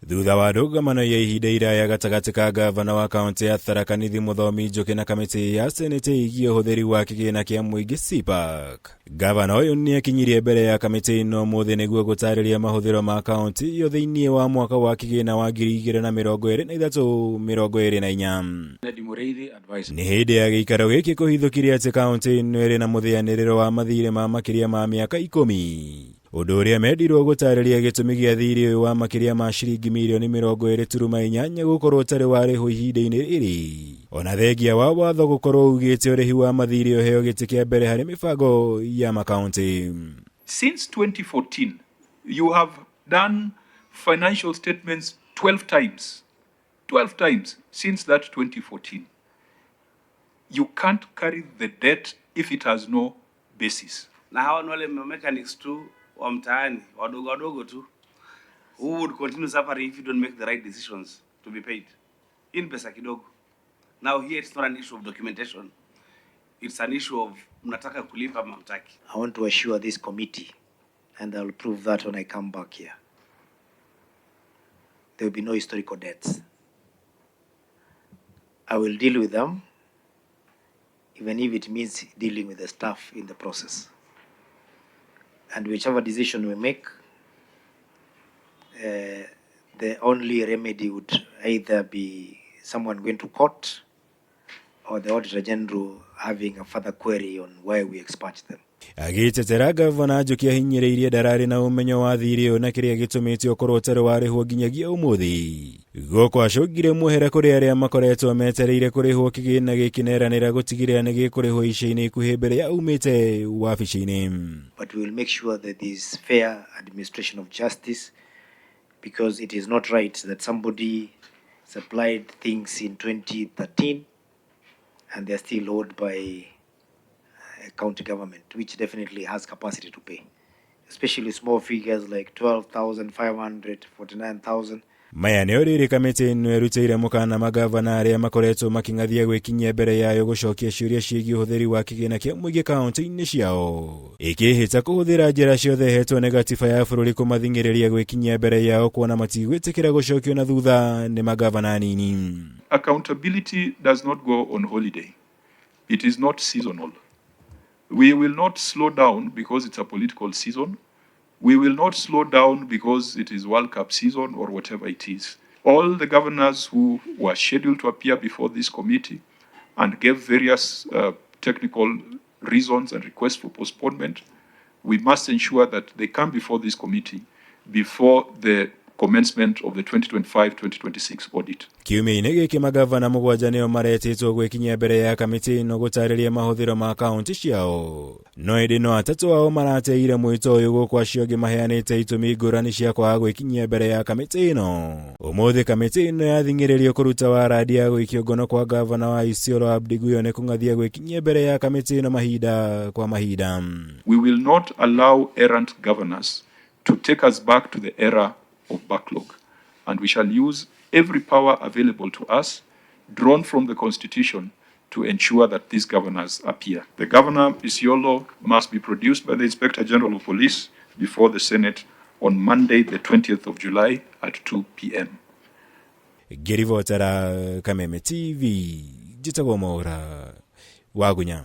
Thutha wa ndũgamano ya ihinda iraya gatagatĩ ka gavana wa kaunti ya Tharaka Nithi Mũthomi Njũkĩ na kamĩtĩ ya seneti ĩgiĩ ũhũthĩri wa kĩgĩna kĩa mũingĩ CPAC. Gavana ũyũ nĩ akinyirie mbere ya kamĩtĩ ĩno ũmũthĩ nĩguo gũtarĩria mahũthĩro ma kaunti ĩyo thĩinĩ wa mwaka wa kĩgĩna wa 2023 24. Nĩ hĩndĩ ya gĩikaro gĩkĩ kũhithũkire atĩ kaunti ĩno ĩrĩ na mũthĩanĩrĩro wa mathirĩ ma makĩria ma mĩaka 10. Ũndũ ũrĩa mendirwo gũtarĩria gĩtũmi gĩa thirĩ ũyũ wa makĩria ma ciringi mirioni 28.8 gũkorwo ũtarĩ warĩhwo ihinda-inĩ rĩrĩ. Ona thengia wa watho gũkorwo ugĩte ũrĩhi wa mathirĩ ũheo gĩtĩ kĩa mbere harĩ mĩbango ya makaunti. Since 2014, you have done financial statements 12 times. 12 times since that 2014. You can't carry the debt if it has no basis. Na hawa ni wale mechanics tu wa mtaani wadogo wadogo tu who would continue suffering if you don't make the right decisions to be paid. Hii ni pesa kidogo. Now here it's not an issue of documentation. It's an issue of mnataka kulipa ama hamtaki. I want to assure this committee, and I'll prove that when I come back here, there will be no historical debts. I will deal with them, even if it means dealing with the staff in the process. And whichever decision we make, the only remedy would either be someone going to court or the Auditor General having a further query on why we expunged them. Agĩtetera gavana Njũkĩ ahinyĩrĩirie ndararĩ na ũmenyo wa thirĩ ũyũ na kĩrĩa gĩtũmĩte ũkorwo ũtarĩ warĩhwo nginyagia ũmũthĩ. Gũkũ acũngire mũhera kũrĩ arĩa makoretwo metereire kũrĩhwo kĩgĩna gĩkĩ neranĩra gũtigĩrĩra nĩ gĩkũrĩhwo ica-inĩ ikuhĩ mbere ya umĩte wabici-inĩ. But we will make sure that there is fair administration of justice, because it is not right that somebody supplied things in 2013 and they are still owed by a county government, which definitely has capacity to pay, especially small figures like 12,500, 49,000. Maya nĩo rĩrĩ kamĩtĩ ĩno ĩrutĩire mũkana magavana arĩa makoretwo makĩng'athia gwĩkinyia mbere yayo gũcokia ciũria ciĩgiĩ ũhũthĩri wa kĩgĩna kĩa mũingĩ kaunti-inĩ ciao. Ĩkĩhĩta kũhũthĩra njĩra ciothe hetwo nĩ gatiba ya bũrũri kũmathing'ĩrĩria gwĩkinyia mbere yao kuona matigwĩtĩkĩra gũcokio na thutha nĩ magavana anini. Accountability does not go on holiday. It is not seasonal. We will not slow down because it's a political season. We will not slow down because it is World Cup season or whatever it is. All the governors who were scheduled to appear before this committee and gave various technical reasons and requests for postponement, we must ensure that they come before this committee before the commencement of the 2025-2026 audit. Kiumia-inĩ gĩkĩ magavana 7 nĩo maretĩtwo gwĩkinyia mbere ya kamĩtĩ ĩno gũtarĩria mahũthĩro ma kaunti ciao. No ĩndĩ no 3 ao marateire mwĩto ũyũ gũkũ acio angĩ maheanĩte itũmi ngũrani cia kwaga gwĩkinyia mbere ya kamĩtĩ ĩno. Ũmũthĩ kamĩtĩ ĩno yathing'ĩrĩrio kũruta warandi ya gũikio ngono kwa gavana wa Isiolo Abdi Guyo nĩ kũng'athia gwĩkinyia mbere ya kamĩtĩ ĩno mahinda kwa mahinda. We will not allow errant governors to take us back to the era of backlog, and we shall use every power available to us, drawn from the Constitution, to ensure that these governors appear. The governor, Isiolo, must be produced by the Inspector General of Police before the Senate on Monday, the 20th of July at 2 p.m. Ngĩribotera Kameme TV, njĩtagwo Mwaũra Wagunya.